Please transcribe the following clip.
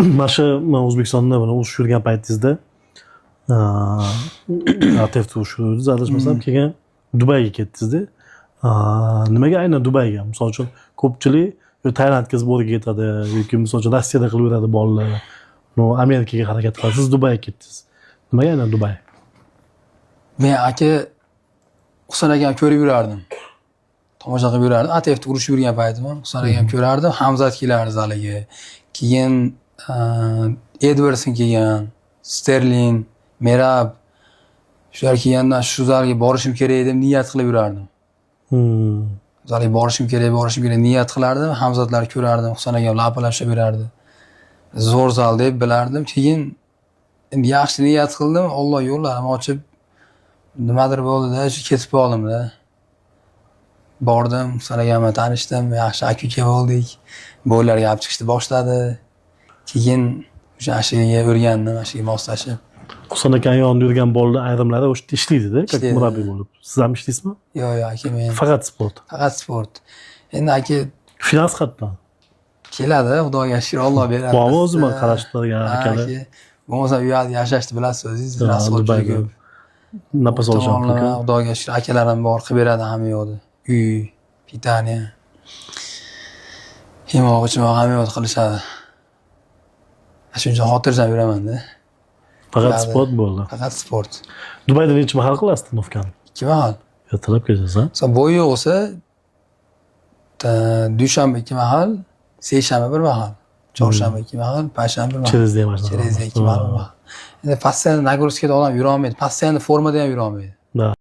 Mana shu O'zbekistonda mana urushib yurgan paytingizda, ATFda urushib yurdingiz, adashmasam, keyin Dubayga ketdingizda. Nimaga aynan Dubayga? Misol uchun, ko'pchilik yo Tailandga сбор ga ketadi yoki, misol uchun, Rossiyada qilib yuradi bolalar. Но, Amerikaga harakat qiladi. Siz Dubayga ketdingiz. Nimaga aynan Dubay? Men, aka, Husan akam ko'rib yurardim. Tomosha qilib yurardim. ATFda urushib yurgan paytim ham Husan akam ko'rardim. Hamzat kelardi zaliga. Keyin Edvardson kelgan, Sterlin, Merab, shular kelgandan shu zalga borishim kerak deb niyat qilib yurardim. Zalga borishim kerak, borishim kerak niyat qilardim. Hamzatlarni ko'rardim, Husan akam lapalab berardi. Zo'r zal deb bilardim. Keyin endi yaxshi niyat qildim, Alloh yo'llarini ochib, nimadir bo'ldida, shu ketib qoldimda. Bordim, Husan akam bilan tanishdim, yaxshi aka uka bo'ldik. Бой larga olib chiqishni boshladi. Keyin o'sha ashiga o'rgandim, ashiga moslashib. Husan akani yonida yurgan bolalar ayrimlari o'sha yerda ishlaydida, как Ishlaydi. murabbiy bo'lib. Siz ham ishlaysizmi? Yo'q, aka, men Faqat sport. Faqat sport. Endi, aka, Finans qayerdan? Keladi, Xudoga shukur, Alloh beradi. Bormi o'zi man qarashib turgan Ha, akalar? aka. Bo'lmasa u yoqda yashashni bilasiz o'zingiz, Ha, расход juda Dubayda ko'p. napas olish ham Tomonlama, ko'p. Xudoga shukur, akalarim bor, qilib beradi hamma yoqda. Uy, питание. Yemoq, ichmoq, hamma yoqda qilishadi. Shuning uchun xotirjam yuraman-da. Faqat Keladi. sport bo'ldi. Faqat sport. Dubayda necha mahal qilasiz тренировка ni? Ikki mahal. Ertalab, kechasi, ha? Masalan, бой yo'q bo'lsa, dushanba ikki mahal, seshanba bir mahal, chorshanba ikki mahal, payshanba bir mahal. Через день mana shunaqa. Через день ikki mahal, bir mahal. Endi постоянно нагрузка da odam yurolmaydi, постоянно formada ham yurolmaydi. Да.